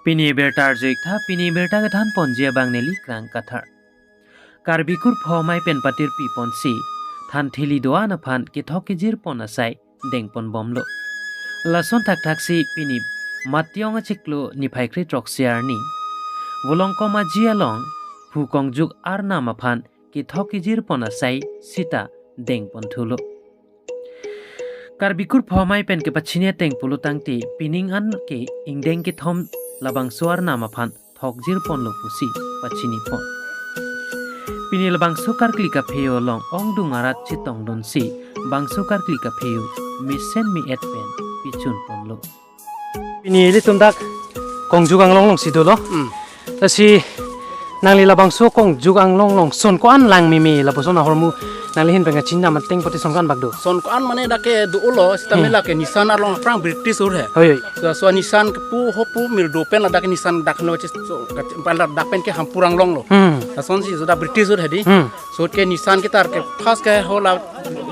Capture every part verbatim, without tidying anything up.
Pini birta arju-ik tha, pini birta kethan ponji abang neli Krang Kathar. Karbi kurpho amei pen patirpi ponsi than thili do-an aphan kethok kejir pon asai deng pon bomlo. Lason thakthaksi pini Mationg achiklo niphai kre throksi arni Volongkom Aji along phu kongjuk arnam aphan kethok kejir pon asai sita deng pon thulo. Karbi kurpho amei pen kepachini ateng pulo tangte pining an ke ingdeng kethom labangso arnam aphan thokjir ponlo pusi pachini pon. Pini labangso karkli kapheyo along ongdung arat chetongdunsi bangso karkli kapheyo mesen me-et pen pichun ponlo. Pini ilitum dak Kongjuk Anglong alongsi dolo. Hmm. Lasi nangli labangso Kongjuk Anglong along son ko-an lang meme lapuson ahormu nangli ahin pen kachinidam ateng pute son ko-an bak do? Son ko-an mane dak ke do-olo, sita Hmm. mela ke nisan arlong aphrang British ur he. Hoi, hoi. Laso nisan kepu hopu Mildo pen ladak ke nisan dak no chis so, kat-, pan ladak pen ke Hampur Anglong lo. Hmm. Lasonsi so dak British ur he di. Hmm. So ke nisan ketar ke first ke ho la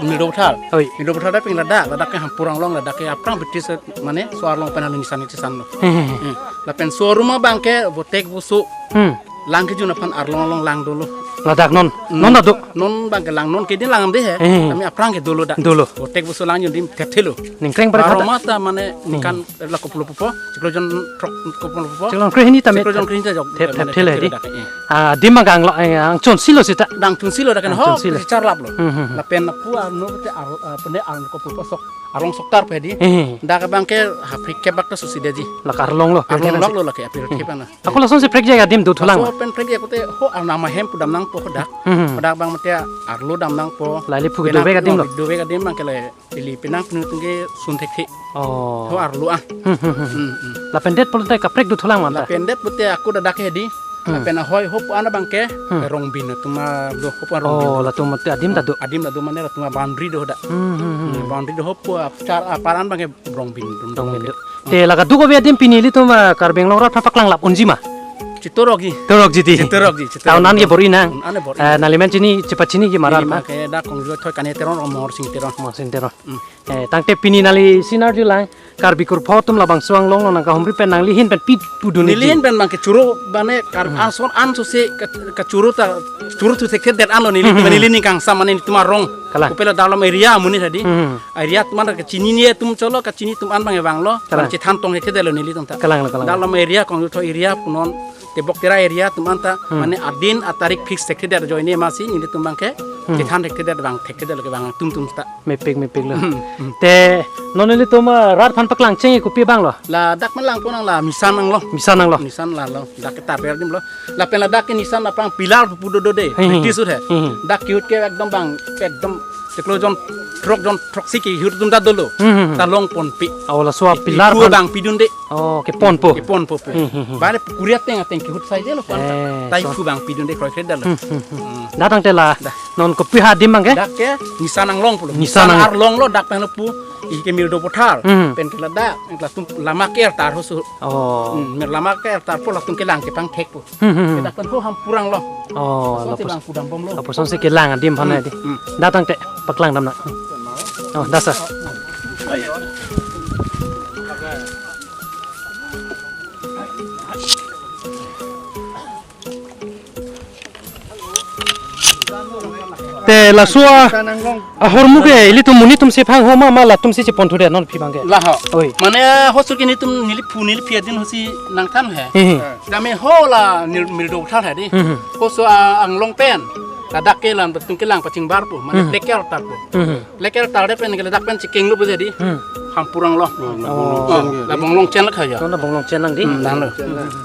Mildo Bothar. Hoi. Mildo Bothar dak pen ladak, ladak ke Hampur Anglong, ladak ke aphrang British mane so arlong pen halo nisan kechesan lo. Hmm, hmm, hmm. Hmm. Lapen so aruma abang ke votek voso Hmm. lang kejun aphan arlong along lang dolo. Ladak non, Hmm. non dak do. Non abang ke lang non kedin lang de he. Hmm. Kami aphrang ke dolo dak. Dolo. Votek voso lang jun adim thepthelo. Ningkreng pada Baro kata. Mata mane Hmm. ningkan la koplo pupo, chiklo jon throk koplo pupo. Chiklo jon krehini tame. Chiklo jon krehini ta jok, Thep, mane thepthelo thepthelo di. Dak, eh. Ah, adim abang ke anglo, eh, angchonsi lo sita. Dang chonsi lo dak kan ho, Angchonsi lo. Charlap lo. Hmm, hmm, hmm. Lapen apu arno te ar, ah, pene arno koplo sok, arlong soktar pe di. Hmm. Dak abang ke haprik ke bak ta susi de ji. Lake arlong lo, Arlong pirthe lok si. Lo lake apir Hmm. thepana. Ako lasonsi prekjak adim dothulang Laso ma? Pen prekjak kote ho arnam ahem pudam nangpo kodak. Hmm, hmm. Kodak abang mate arlo dam nangpo. Lali phu Penang kedovek adim lo? Kedovek adim abang ke le. Ili penang penu tungke sun thekthe. Oh. Ho arlo ah. Hmm, hmm, hmm, hmm. Hmm, hmm. Lapen det pulote kaprek dothulang ma anta? Lapen det pute aku dak ke di. Hmm. Lapen ahoi hopu an abang ke Hmm. Rongbin atum do hopu an Rongbin Oh, do. Latum mate adim ta do. Adim ta do mane latum boundary do dak. Hmm, hmm, hmm. Hmm, boundary do hopu apchar aparan abang ke Rongbin atum do. Rongbin do. Hmm. Te la kadokave adim pini ilitum, ah, Karbi Anglong arat aphan paklang lap unji ma? Chitorokji. Torokji di. Chitorokji, chitorokji. Town an ke bor-i nang. An ke bor-i. Eh, nangli men chini, chepachiniji ma rat Pini ma? Abang ke dak Kongjuk Thoi Kane Teron, Mohor Sing Teron. Mohor Sing Teron. Hmm. Eh, tangte pini nangli sinar julang, Karbi kurpho atum labangso Anglong along nangkahumri pen nangli ahin pen pi pudun Neli niji? Ahin pen abang ke choro mane Kar Hmm. Anson anso se ke, kechoro ta, choro thu thekthe det anlo neli, Hmm, hmm, neli hmm. Ning kangsam mane netum arong. Kalang. Kopilo Darlong area amonit hadi. Hmm. Area atum an kachini ni atum cholo, kachini atum an abang vanglo. Kalang. Mane chethan tong thekthe detlo nelitum ta. Kalang, kalang. Darlong area, Kongjuk Thoi area, punon Tebok Tera area atum an ta, Hmm. mane adin atarik fix thekthe det ajoine masi, nelitum abang ke, Hmm. chethan thekthe det abang, thekthe det lake abang, tum tum ta. Mepik, mepik lo. Hmm, hmm. Te, non ilitum, ah, rat aphan paklang cheng kopi abang lo? Ladak man lang ponang la Misan Anglong. Misan Anglong. Misan la lo, dak ke taber adim lo. Lapen ladak ke nisan aphrang pillar pu do do de, Hmm, hmm. British ur he. Hmm, hmm. Dak kehut ke ekdom abang, ekdom chiklo jon, throk jon, throksi kehut atum ta dolo. Hmm, hmm, hmm. Ta long ponpe. Oh, laso a pillar Pu phan abang pidunde. Oh, keponpo. Keponpo pu. Hmm, hmm, hmm. Bare pukuri ateng ateng kehut sai detlo pon. Eh, tai so. Pu abang pidunde kroikre detlo. Hmm, hmm, hmm. Hmm. Dak tangte la. Dah. Non kopi ha adim abang ke? Dak ke Nisan Anglong pulo. Nisan Nisan Anglong. Arlong lo dak pen lo pu. Ike Mildo Bothar. Hmm. Pen ke ladak, latum lama ke artar ho su. Oh. Hmm, mir lama ke artar po latum kelang kepangthek po. Hmm, hmm, hmm. Dak pen ho Hampur Anglong. Oh, Lapuson lapus. Kelang pudam bomlo. Lapusonsi kelang adim aphan Hmm, di. Hmm. Dak tangte paklang dam nang. Oh, dah sa. Te laso a, ahormu ke ilitum monit atum si phang ho ma, ma latum si chepon thu det non phi abang ke? Laho. Oi. Mane ho su ke netum neli phu neli phi adin ho si nangthan he. Hmm, hmm. Dame ho la nil-, Mildo Bothar he di. Hmm, hmm. Ho su a Anglong pen. Ladak ke lam tung kelang pachingbar pu, mane Hmm. Leker tar pu. Hmm, hmm. Leker tar det pen ke ladak pen chikeng lo pu di. Hmm. Hampur Anglong. Oh. Oh, la Bonglong Chen la kaya. Nona Bonglong Chen lang di. Hmm, lang lo.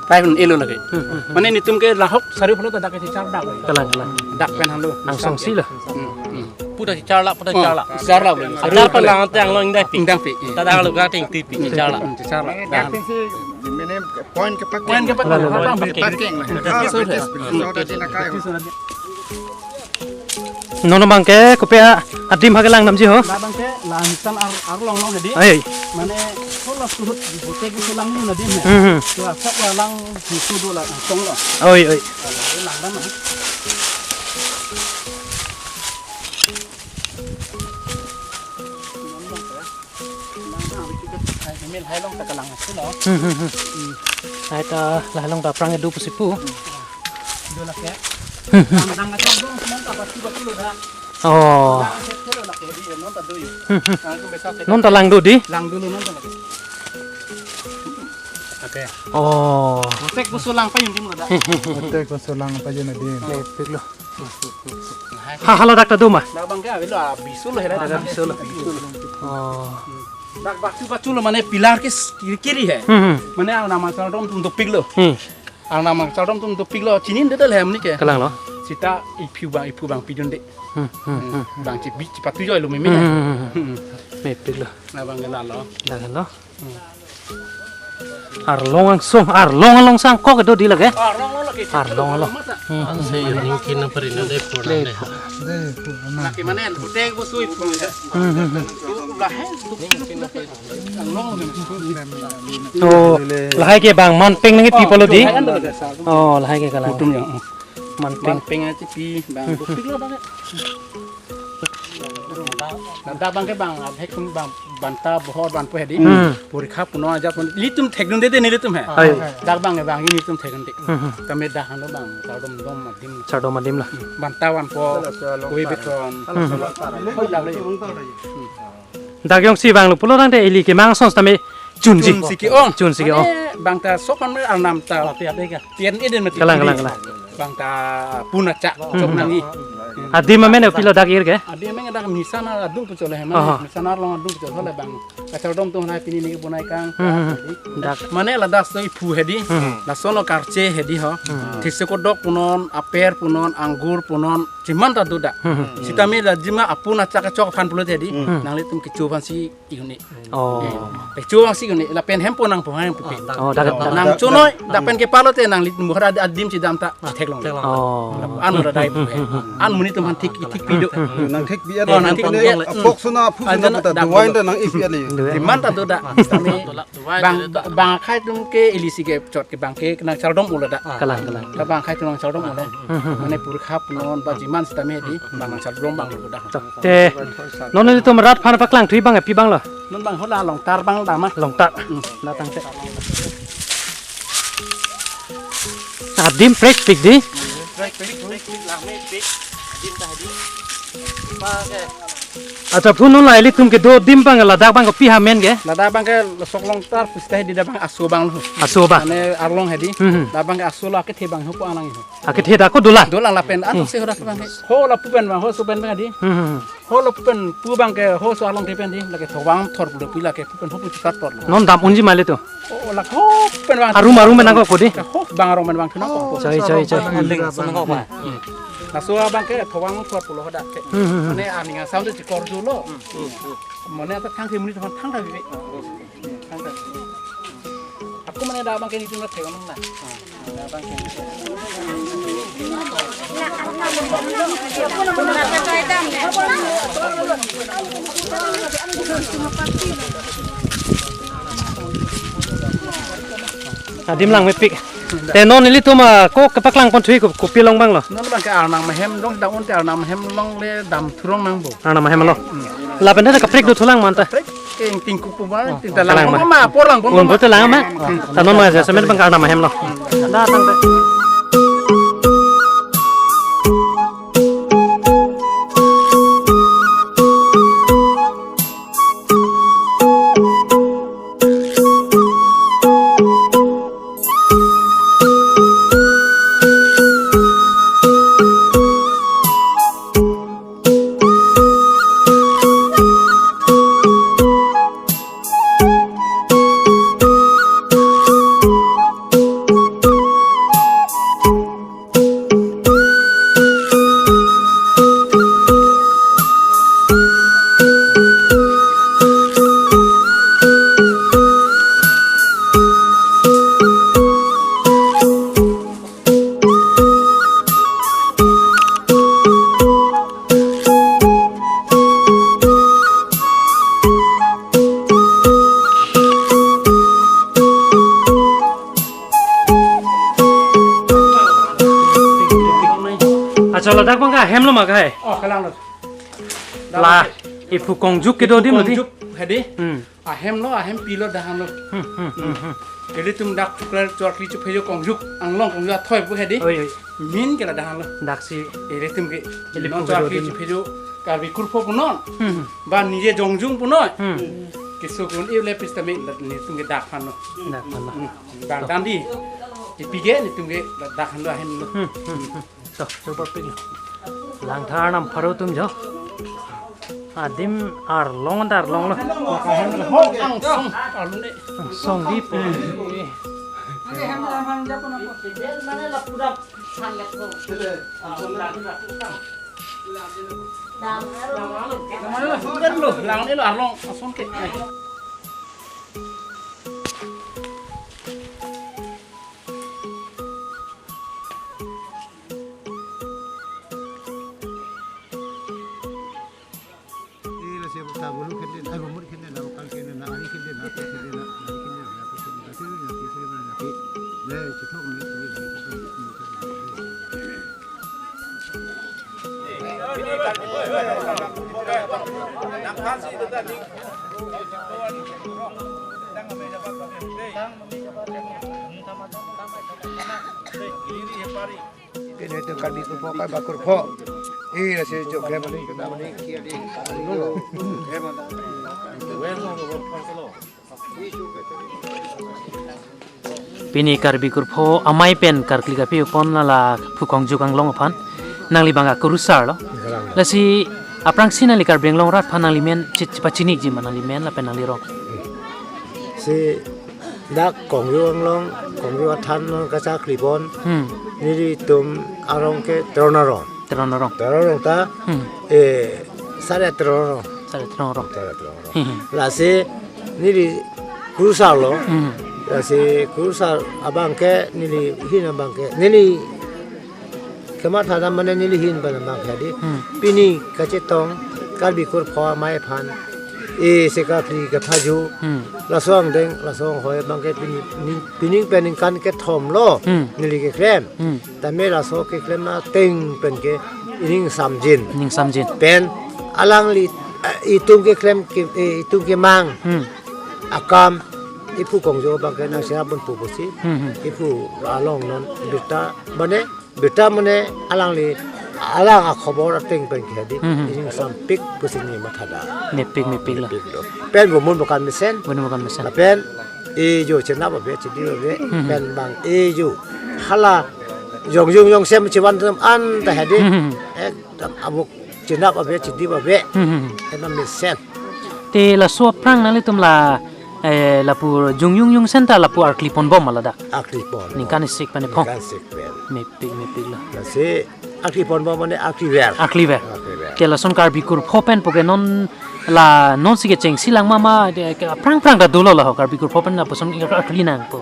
Tai hun elo lagi. Hmm, hmm, hmm. Mane netum ke lahok sari phulo ta dak ke chechar dak. Kalang, kalang. Dak pen halo. Angsongsi lo. Hmm, hmm. Puta chechar la, puta chechar la. Chechar la. Adar pa lang te Anglong ingdai pi. Ingdai pi. Ta dak lo ka ting pi pi chechar la. Hmm, chechar la. Dak pen si mene point kepakai. Point kepakai. Kalang, kalang. Parking. Parking. Parking. Parking. Non abang ke kopi a adim ha kelang damji ho? Dak abang ke la Nisan Ar-, Arlong along he di. Ai. Mane ho la suhut bote ke lang ni na di he. Hmm, hmm. So asap la lang susu do la tong lo. Oi, oi. Lang dam na. Lang dam, hai mil hai long ta kalang sulo. Hmm, hmm, hmm. Hmm. Ai ta lahalong ta aphrang kedo pusi pu. Do lake. Dang dang aja dong, non ta batu batu lo dah. Oh. Dang set set lo lake di, non ta do yo. Dang tu besa set. Non ta lang do di? Lang dulu non ta lake. Oke. Oh. Botek boso lang pajun adim lo dah. Botek boso lang pajun adim. Mepik lo. Ha, hala dak ta do ma? Dak abang ke avelo, ah, bisu lo hela. Dak bisu lo. Oh. Dak batu batu lo mane pillar ke kiri kiri hai. Hmm, hmm. Mane Arnam kachardom atum dopik lo. Hmm. Arnam kachardom atum dopik lo. Chini de del hem ni ke. Kalang lo. Sita iphu abang, iphu abang pidun de. Hmm, hmm, hmm. Abang chibi chipatu joi lo mimi. Hmm, hmm, hmm, hmm. Hmm. Mepik lo. Dak abang ke lalo. Dak lo. Hmm. Arlong angsong, arlong along sang kok do di lake. Arlong lo lake. Arlong lo. Hmm. Ansi ning kin na pari na de pura de. Lake mane botek boso iphu. Hmm, hmm, hmm. Lahai. Oh, lahai ke bang manpeng nangkepi pulo di. Oh, lahai ke kalang. Kutum ya. Manpeng. Manpeng aja pi bang. Dopik lo bang. Ladak abang ke bang, abhek tum bang, banta bohor ban pu hedi. Hmm. Porikha punon aja pun. Ilitum thekdunde de nelitum hai. Hai. Dak abang ke bang ilitum thekdunde. Hmm. Kami dak hano bang, chardom dom adim. Chardom adim la. Banta vanpo. Koi beton. Hmm. Dak jongsi vanglo pulo tangte ili kemang ason sitame chunji. Chunsi ke-ong. Chunsi ke-ong. Mane bang ta sok kan Arnam ta. Pian eden mati. Kalang, kalang, kalang. Bang ta pun achak, hmm, chok nangji. Adim amen pilo dak ir ke? Adim amen dak Misanar adung pu cholo hema. Aha. Misanar along adung pu cholo le bang. Kachardom atum hai pini ni ke bonai kang. Hmm, hmm, hmm. Dak. Mane ladak so iphu hedi. Hmm. Lason lo karche hedi ho. Hmm. These kodok punon, aper punon, anggur punon, chiman ta do dak. Hmm, hmm. Sitame la jima apun achak chok aphan pulo hedi. Hmm. Nanglitum kecho aphansi ihuni. Oh. Kecho vangsi ihuni, lapen hempo nangpo hang pupi. Oh, dak, dak. Nangchonoi, dak pen kepalote nanglitum bohor ad-, adim chidam ta theklong. Oh. An ora dai pu he. An monit atum aphan thik, thik pido. Nangthik pi. Oh, nangthik pi. Apok sona aphu sona ta duwai ta nang-ipi ani. Chiman ta do dak. Sitame bang, bang akhai atum ke ilisi kechot ke bang ke nangchardom ulo dak. Kalang, kalang. Bang akhai atum nangchardom ulo. Hmm, hmm. Mane porikha punon ba chiman sitame hedi bang nangchardom bang ulo dak. Te, non nelitum rat aphan paklangthu abang pi abang lo? Non bang hala longtar abang dam ma. Longtar. Hmm, datang te. Adim prekpik di. Prekpik, prekpik, langmepik. Adim ta hedi. Pa ke. Acha, phu non la ilitum kedo adim abang ladak abang ke pi amen ke? Ladak abang ke sok longtar pusi ta hedi dak abang aso abang lo. Aso abang. Mane arlong hedi. Hmm, hmm. Dak abang ke aso lo akethe abang ho pu alang ho. Akethe dak ko dolang. Dolang lapen an se hora abang. Ho lapu pen abang, ho so pen abang di. Hmm, hmm, hmm. Ho lapu pen pu abang ke ho so along the pen di, lake thowang thor pulo pu lake pu pen ho pu chikat thor lo. Non dam unji ma ilitum? Oh, lake ho pen abang. Arum arum nangkok ko di? Ho abang arum abang kena ko. Choi, choi, choi. Aling senang ko ba? Laso abang ke thowang thor pulo hadak ke. Hmm, hmm, hmm. Mane aning asam tu chikor julo. Mane ata thang ke monit atum thang ta bibi. Thang ta. Ako mane dak abang ke nitum na theklong na. Adim langmepik. Te non ilitum ako kepaklangpon thuji ko-, kopi along abang lo? Non abang ke Arnam ahem dong dang un te Arnam ahem along le dam thurong nangpo. Arnam ahem lo. Hmm. Lapen ta kaprek do thulang man ta. Kaprek. King tingkup puma, oh, ting talang kalang ma. Puma ma, apor lang puma. Unpo talang ma. Ta non ma jasemet abang Arnam ahem lo. Datang te. Acha, ladak abang ke ahem lo ma ke hai? Oh, kalang lo. La, iphu kongjuk kedo adim lo di? Kongjuk hedi. Hmm. Ahem lo, ahem pilo, dahan lo. Hmm, hmm, hmm, hmm. Ilitum dak chuklar chorkli chuphejo kongjuk anglong kongjuk athoi pu hedi. Oi, oi. Min ke la dahan lo. Daksi. Ilitum ke ili non pu chorkli dodin. Chuphejo Karbi kurpho punon. Hmm. Ba nije jongjung punon. Hmm. Kisukun iu le pista me la nelitum ke dak phan lo. Dak phan lo. Hmm. Dak dan di. Ipige nelitum ke dak phan lo ahem lo. Hmm, hmm, hmm. To, coba pik. Langtha arnam pharo atum jo. Adim arlong ta arlong lo. Angsong arlong ne. Angsong di pu. Lang ne lo arlong angsong ke. Ila si ta bulu khende na, bumur khende na, lokal khende na, ari khende na, khende na, ari khende na, khende na, khende na, khende na, khende na, khende na, khende na, khende na. Pini itum Karbi kurpho, Karbi kurpho. Ira si jok hem ani, kena ani, kia di. Hem ani. Pini Karbi kurpho amei pen karkli kaphi pon la la phu kongjuk anglong aphan. Nangli bang akurusar lo. Lasi aphrangsi nangli Karbi Anglong arat aphan nangli men chit chipachini ji ma nangli men lapen nangli rong. Si dak kongjuk anglong, kongjuk athan non kachakli pon. Hmm. Nelitum arong ke Teron arong. Teron arong. Teron arong ta, Hmm. eh, sare Teron arong. Sare Teron arong. Sare Teron arong. Hmm. Lasi neli kurusar lo. Hmm. Lasi kurusar abang ke neli hin abang ke. Neli kematha dam mane neli hin abang abang ke di. Hmm. Pini kachetong Karbi kurpho amei aphan. E se karkli kaphajo. Hmm. Laso angdeng, laso anghoi abang ke pini, ning, pini pen ningkan kethom lo. Hmm. Neli keklem. Hmm. Tame laso keklem ateng pen ke ining samjin. Ining samjin. Pen alangli, eh, itum keklem ke, eh, itum kemang. Hmm. Akam iphu kongjuk abang ke nang cherap pon pu pusi. Hmm, hmm. Iphu along non birta mane, birta mane alangli alang akhobor ateng pen ke di. Hmm, hmm. Ining sampik pusi ne mathada. Mepik, mepik lo. Mepik lo. Pen bumun bukan mesen. Bumun bukan mesen. Lapen ejo chenap ave, chedip ave, Hmm, hmm. pen bang ejo. Hala jongjung jongsem chevan atum anta hedi. Hmm, hmm. Ekdom abuk chenap ave, chedip ave. Hmm, hmm. Ekdom mesen. Te laso aphrang nanglitum la, eh, lapu jongjung jongsen ta lapu arkli ponbom ma ladak. Arkli pon. Ningkan isik pen ipho. Ningkan isik pen. Mepik, mepik lo. Lasi arkli ponbom mane arkli ver. Arkli ver. Arkli ver. Te lason Karbi kurpho pen puke non la non si kechengsi lang ma ma de ke aphrang phrang ta dolo la ho Karbi kurpho pen lapuson arkli nangpo.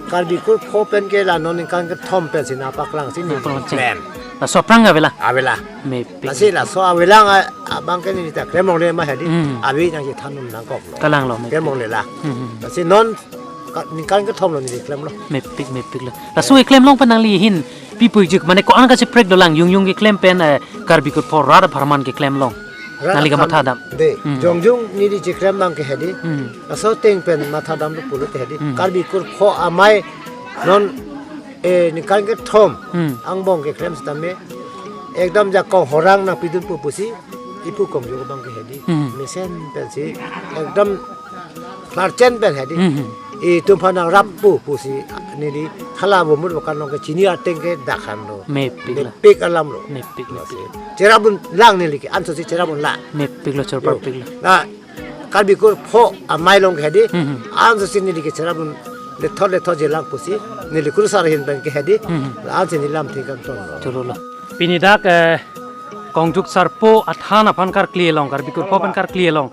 Karbi kurpho pen ke la non ningkan kethom pensi nangpaklang si ne Nangpaklang si. Klemlo. Laso aphrang avela. Avela. Mepik. Lasi laso avelang a, abang ke neli ta klem longle ma hedi. Hmm. Ave nangchethan un nangkok lo. Kalang lo, mepik. Klem longle la. Hmm, hmm. Lasi non ka, ningkan kethom lo neli klemlo. Mepik, mepik lo. Laso keklem along pen nangli hin pi puji mane ko-an kacheprek dolang jongjung keklem pen, eh, Karbi kurpho rat apharman keklem along. Rat Nangli aphan kamatha dam. De, Hmm. jongjung neli cheklem abang ke hedi. Hmm. Laso ateng pen matha dam lo pulote hedi. Hmm. Karbi kurpho amei non, eh, ningkan kethom Hmm. angbong keklem setame ekdom jakong horang nangpidun pu pusi iphu kongjuk abang ke hedi. Hmm. Mesen pensi ekdom klarchen pen hedi. Hmm, hmm. Itum aphan nangrap pu pusi neli hala bumur bukan along kechini ateng ke dak han lo. Mepik lo. Mepik alam lo. Mepik, mepik. Cherap un lang neli ke anso si cherap un lang. Mepik lo, chor Yo. Parpik lo. Na Karbi kurpho amei along ke hedi. Hmm, hmm. Anso si neli ke cherap un lethot lethot chelang pusi neli kurusar ahin pen ke hedi. Hmm, hmm. Ansi neli lamthe kangton lo. Cholo lo. Pini dak, eh, kongjuk sarpo athan aphan karkli along, Karbi kurpho pen karkli along.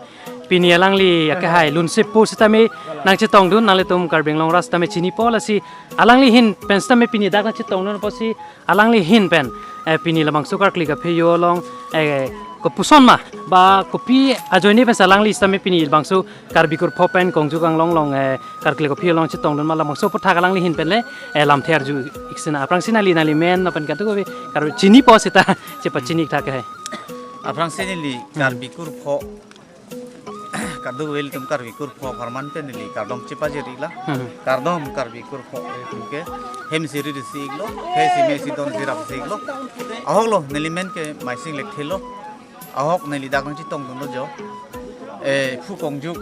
Pini alangli akehai lunsepo setame nangchetongdun, nanglitum Karbi Anglong arat setame chinipo lasi alangli ahin pen setame pini dak nangchetongdun apotsi alangli ahin pen, eh, pini labangso karkli kaphejo along, eh, kopuson ma ba kopi ajoine pen alangli setame pini labangso Karbi kurpho pen kongjuk anglong along, eh, karkli kaphejo along chetongdun ma labangso aputhak alangli ahin pen le, eh, lamthe arju ik sina aphrangsi nangli nangli men lapen katu kopi Karbi chinipo seta chepachini ik tha ke hai. Aphrangsi neli Hmm. Karbi kurpho Kadokave ilitum Karbi kurpho apharman pen neli kardom chepajir-iklo. Hmm. Kardom Karbi kurpho, eh, ilitum ke hem isi ri isi-iklo, hem isi me isi don isi rap isi-iklo. Ahok lo, neli men ke Maising Lekthe lo. Ahok neli dak nangchetongdunlo jo. Eh, Phu Kongjuk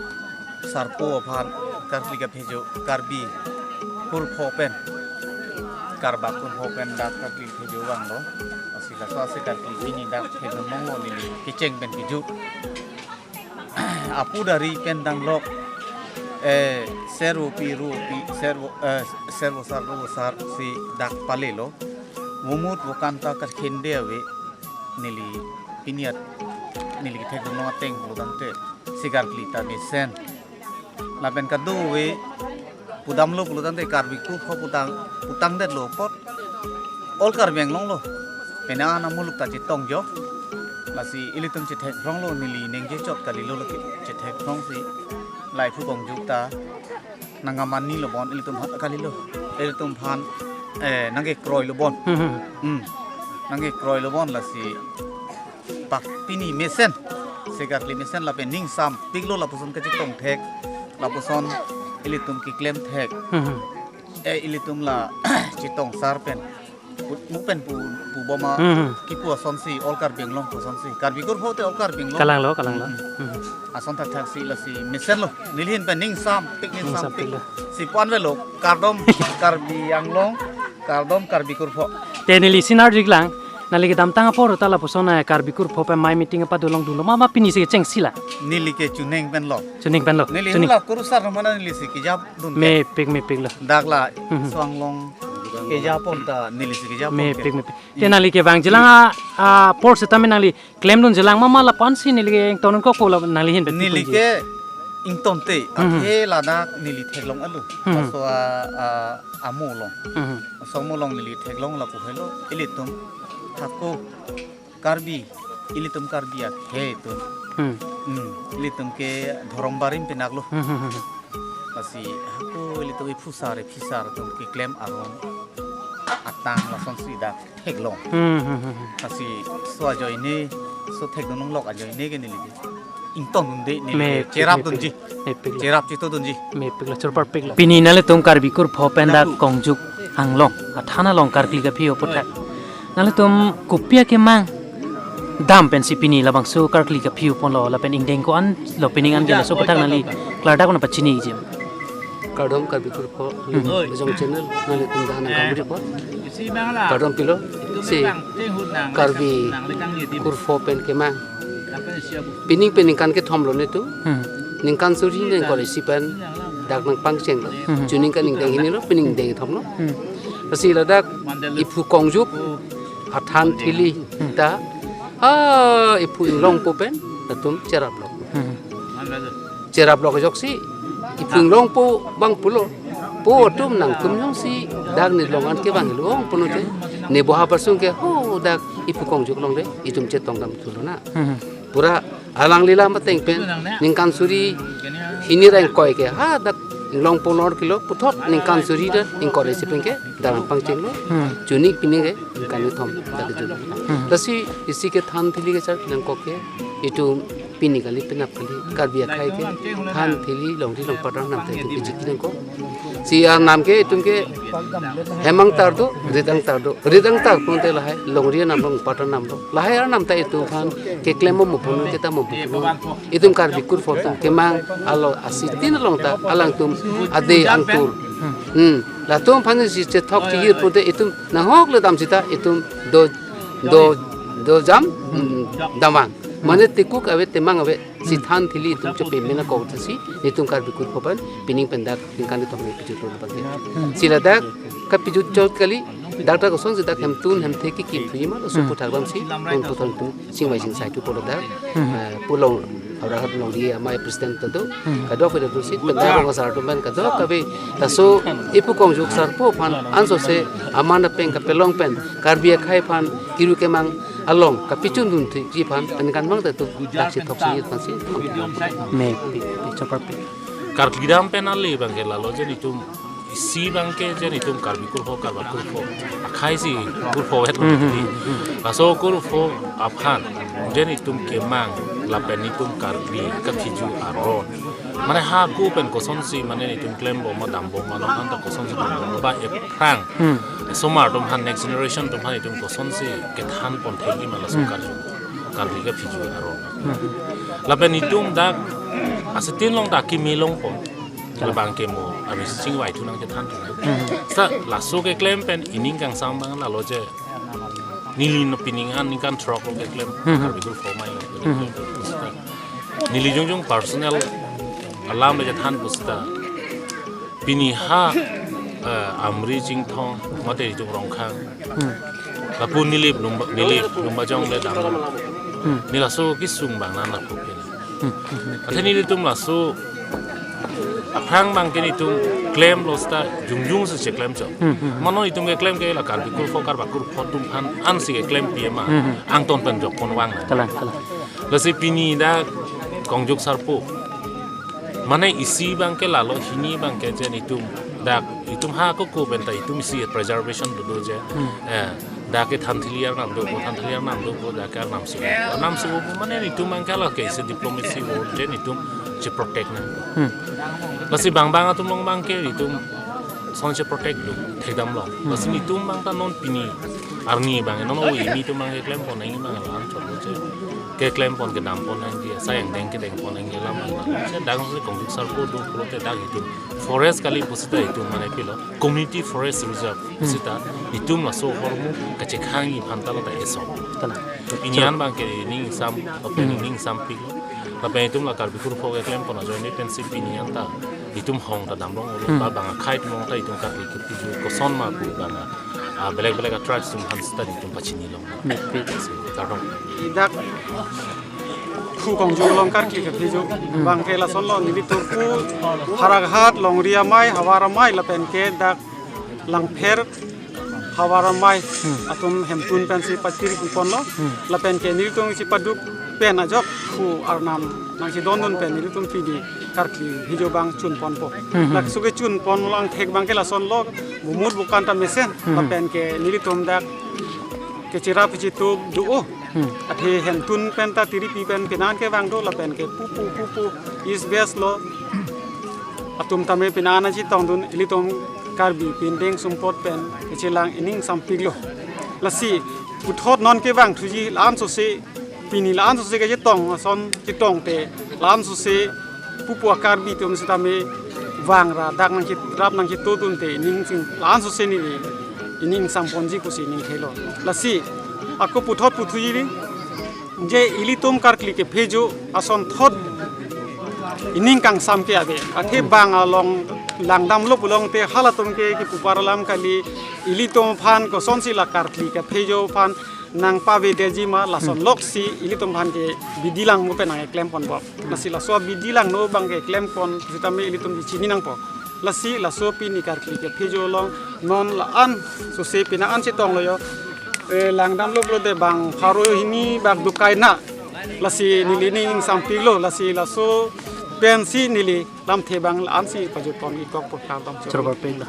Sarpo aphan karkli kaphejo Karbi kurpho pen, Karbak kurpho pen dak karkli phejo vanglo. Lasi laso asi karkli pini dak phejong longlo neli kecheng pen piju. Apu dari pen danglok, eh, servopi ruvopi, servo, eh, servosar ruvosar si dak palelo. Vomut vokan ta kakhende ave neli pini at-, neli kethekdun long ateng pulo tangte si karkli ta mesen. Lapen kadokave pudamlo pulo tangte Karbi kurpho putang, putangdetlo apot All Karbi Anglong lo. Penang an amuluk ta chetong jo. Lasi ilitum chethekronglo, neli ningje chot kalilo lake chethekrong si. Lahai Phu Kongjuk ta nangkamanilo bon ilitum ha-, kalilo. Ilitum aphan, eh, nangkekroilo bon. Hmm, hmm. Hmm. Nangkekroilo bon lasi pak pini mesen. Si karkli mesen lapen ning sampiklo lapuson kachetong thek. Lapuson ilitum keklem thek. Hmm, hmm. Eh, ilitum la chetongsar pen. Pu-, mu pen pu, puboma. Hmm, hmm. Kipu asonsi, All Karbi Anglong pu asonsi. Karbi kurpho te All Karbi Anglong. Kalanglo, kalanglo. Hmm. Hmm. Ason thakthak si lasi mesenlo. Neli ahin pen ning sampik, ning sampik. Ning sampiklo. Si pu-an avelo, kardom Karbi Anglong, kardom Karbi kurpho. Te neli sinar jiklang, nangli kedamtang apor ta lapuson, eh, Karbi kurpho pen mei meeting apa dolong dunlo, mama pini si kechengsi la. Neli ke chuning penlo. Chuning penlo. Neli chuning. Hula kurusar mana neli si kejap dun ke. Mepik, mepiklo. Dak la, mhm, Suanglong kejapon ta neli si kejapon ke. Mepik, mepik. Te nangli kevang jilang a, apor setame nangli klemdun jilang mama lapu-an si neli ke ingtongdun kok pu la nangli ahin pen neli pipunji. Ke ingtonte, mhm, athe ladak neli theklong alo. Mhm. Laso a, a, amo along. Mhm. Laso amo along neli theklong lapu helo, ilitum thako Karbi, ilitum Karbi akhei atum. Hmm. Hmm, ilitum ke dhorom barim pinaklo. Hmm, hmm, hmm. Lasi hako ilitum ephusar, ephisar atum keklem aron atang lasonsi dak theklong. Hmm, hmm, hmm, hmm. Lasi laso ajoine, laso thekdun longlok ajoine ke neli ke ingtongdunde, neli ke mepik, cherapdunji. Mepik. Mepiklo. Cherap chetongdunji. Mepiklo, chorparpiklo. Pini nanglitum Karbi kurpho pen dak Kongjuk Anglong athan along karkli kaphi aputhak, nanglitum kopi akemang dam pensi pini labangso karkli kaphi ponlo lapen ingdeng ko-an lo, pining an ke laso aputhak nangli klardak nangpachiniji. Kardom Karbi kurpho, hmm, Lejong channel, nanglitum dak nangkangri apot kardom pilo. Si Karbi kurpho pen kemang, pining pen ningkan kethom lo netum. Hmm. Ningkan suri ingkoi ra isi pen dak nangpangchenglo. Hmm. Chuning kan ingdeng hini lo, pining ingdeng kethom lo. Hmm. Lasi ladak Iphu Kongjuk athan thili, hmm, ta, ah, Iphu Inglongpo pen latum cheraplok. Hmm. Cheraplok ajoksi Iphu Inglongpo abang pulo, po atum nangtum jongsi dak ne long an kevang ilong pulote, ne boha parsung ke, ho, dak Iphu Kongjuk along le itum chetongdam thu lonang. Hmm. Pura alangli lam ateng pen ningkan suri hini ra ingkoi ke, ha, dak Inglongpo along kilo, puthot ningkan suri ra ingkoi ra isi pen ke dak nangpangchenglo. Hmm. Chuning pining ke ningkan kethom dak kejut. Hmm. Lasi isi ke than thili kechar nangkok ke, itum pini kali penap kali Karbi akhei ke than thili longri longpat arnam ta itum kejut nangkok. Si arnam ke itum ke hem angtar do, rit angtar do. Rit angtar pulote lahai longri arnam, longpat arnam do. Lahai arnam ta itum aphan keklem mo punon, keta mo punon. Itum Karbi kurpho atum kemang alo asitin along ta alangtum ade angtur. Hmm. Latum aphan si chethok chihir pulote itum nanghok le dam sita itum do, do, do jam, hmm, damvang. Mane tekuk ave, temang ave, si than thili itum chepe mena kok si itum Karbi kurpho pen pining pen dak ningkan kethom ne pijutlo lapen ke. Hmm. Si ladak kapijut chot kali, dak dak kosonsi dak hemtun hemthe kekim thuji ma, laso, hmm, aputhak damsi, hmm, non puthot pu singvai singsai thu pulo dak. Hmm. Eh, pu long, Howraghat longri amei president ta do. Hmm. Kadokave ta do si, pen dak rong asar atum pen kadokave, laso Iphu Kongjuk Sarpo aphan ansose aman apeng kapelong pen Karbi akhei aphan kiru kemang along kapachundun thuji aphan, aningkan mang ta itum dak chethok chihir aphan si. Mepik, mepik, chorparpik. Karkli dam pen ale abang ke lalo, je netum isi abang ke, je netum Karbi kurpho, Karbak kurpho akhei si kurpho vet lo. Hmm, hmm, hmm, hmm. Laso kurpho aphan je netum kemang Lapen netum Karbi kaphiju aron, mane hako pen kosonsi mane netum klembom ma dambom ma non anta kosonsi dambom ba ephrang Hmm. somar atum aphan, next generation atum aphan netum kosonsi kethan pon thekji ma laso Hmm. karju Karbi kaphiju aron. Hmm. Lapen netum dak asetin along dak kimi longpon. Labang ke mo abis chingvai thu nangchethan thu. Hmm. Sa laso keklem pen ining kangsam abang lalo je, neli non pini an ningkan throk lo keklem Hmm. Karbi Kul Form ai lo. Hmm. Neli jongjong personal alam le chethan pu seta, pini ha, eh, Amri Chinthong mate itum Rongkhang, Hmm. lapu Nilip Lumba, Nilip Lumbajong le dam. Hmm. Neli laso kesung abang nang lapu ke. Hmm. Athe nelitum laso aphrang abang ke netum klemlo seta jongjong si cheklem chok. Hmm, hmm, hmm. Mane netum keklem ke la Karbi Kul Form, Karbi Kul Form atum aphan ansi keklem pi ma. Hmm, hmm. Angton pen jok pon vang. Kalang, kalang. Lasi pini dak Kongjuk Sarpo, mane isi abang ke lalo, hini abang ke je netum dak itum hako ko pen ta itum isi preservation dodo je. Hmm. Eh, dak ke Thanthili arnam dopo, Thanthili arnam dopo, dak ke arnam subo. Arnam subo mane netum abang ke lake isi diplomacy word je netum cheprotect nang. Hmm. Lasi bang bang atum along abang ke netum son cheprotect do thekdam lo. Hmm. Lasi netum abang ta non pini arni abang, non o imi atum abang keklem pon, imi abang la-an chot lo je keklem pon, kedam pon nangji, asai angdeng kedeng pon nangji alam abang. Je dak si Kongjuk Sarpo do pulote dak itum forest kali pu seta itum mane pilo community forest reserve Hmm. seta itum laso ahormu kachekhangji aphan ta lo ta eso. Kalang. Pini an abang ke ning sam, open Hmm. ning sam pik lo. Lapen itum la Karbi Kul Form keklem pon ajoine pensi pini an ta itum hong ta dam rong lo, Hmm. ba bang akhai atum along ta itum Karbi kephiju koson ma pu abang, ah, belek belek a-tribes atum aphan seta itum pachini long. Mepik. Si, kardom. Dak Phu Kongjuk along Karkli kephiju Hmm. abang ke lason lo, nelitum Phu Howraghat, Longri Amei, Howraghat Amei, lapen ke dak Langpher Howraghat Amei Hmm. atum hemtun pensi patiri pon lo. Hmm. Lapen ke nelitum si paduk pen ajok Phu arnam nangchedondun pen nelitum pini Karkli phiju abang chun ponpo. Hmm. Laso kechun pon lang thek abang ke lason lo, bumut bukan ta mesen. Hmm. Lapen ke nelitum dak kechera pichitu do-o. Hmm. Athe hemtun pen ta tiripi pen pini an kevang do, lapen ke pupu pupu East West lo atum tame pini an chetongdun, ilitum Karbi pindeng sumpot pen kechelang ining sam pik lo. Lasi puthot non kevang thuji la-an sose, pini la-an sose kechetong ason chetong te la-an sose pupu a-Karbi atum sitame vang ra dak nangcherap nangchetudun te ining sing la-an sose neli ining sam ponji pusi ning khelo. Lasi ako puthot puthuji ri je ilitum Karkli kephiju asonthot ining kangsam ke ave. Athe bang along langdamlo pulote halatum ke kipu par alam kali, ilitum aphan kosonsi la Karkli kephiju aphan nangpavedetji ma, lason Hmm. loksi ilitum aphan ke bidi langno pen nangkeklem ponpo. Lasi laso bidi langno abang keklem pon sitame ilitum chini nangpo. Lasi laso pini Karkli kephiju along non la-an sose pini an chetong lo yo. Eh, langdamlo pulote bang pharo hini bak dukai na. Lasi neli ining sam pik lo, lasi laso pensi neli lamthe abang la-an si pajut pon ikok po, kardom. Chorba pek la.